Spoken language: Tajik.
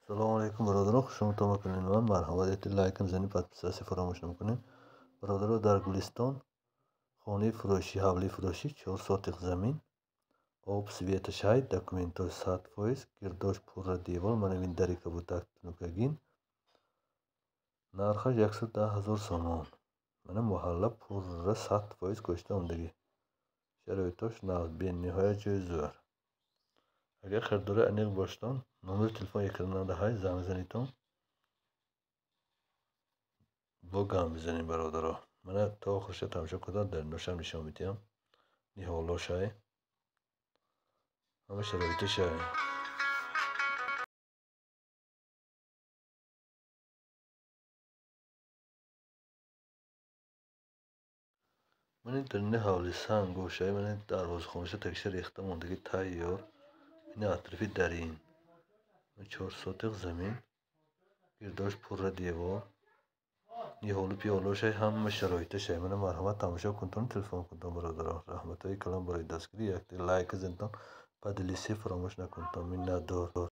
Салому алейкум, бародарон, хушомадтон ба канали ман. Марҳамат, эти лайкам зани, подписаться фаромӯш накунед. Бародаро, дар Гулистон хонаи фурӯшӣ, ҳавлии фурӯшӣ, 4 сотих замин, об, свет аш ҳай, документҳо 100%, гирдош пурра девор, мана ин дари кабутак тунукагин. Нархаш 110 000 сомон. Мана маҳалла пурра 100% кӯчида омадагӣ. Шароитош нағз, бениҳоят ҷои зӯр. Агар харидори аниқ бошедон, номери телефон экрананда ҳай, занг занитон. Бо гам бизанем, бародаро. Мана то охирша тамошо кунед, дар ношам нишон медиҳам. Ниҳолош ҳай. Ҳама шароиташ ҳай. Мана дарини ҳавли сангошай, мана дарвозахонаша тагиша рехта мондагӣ тайёр. Ина атрофи дарин. 4 сотих замин, гирдош пурра девор, ниҳолу пиёлошай, ҳама шароиташ ҳай. Мана марҳамат, тамошо кунтон, телефон кунтон, бародарон. Раҳматҳои калон барои дастгирӣ, якта лайк занитон, поделиться фаромӯш накунтон. Миннатдор.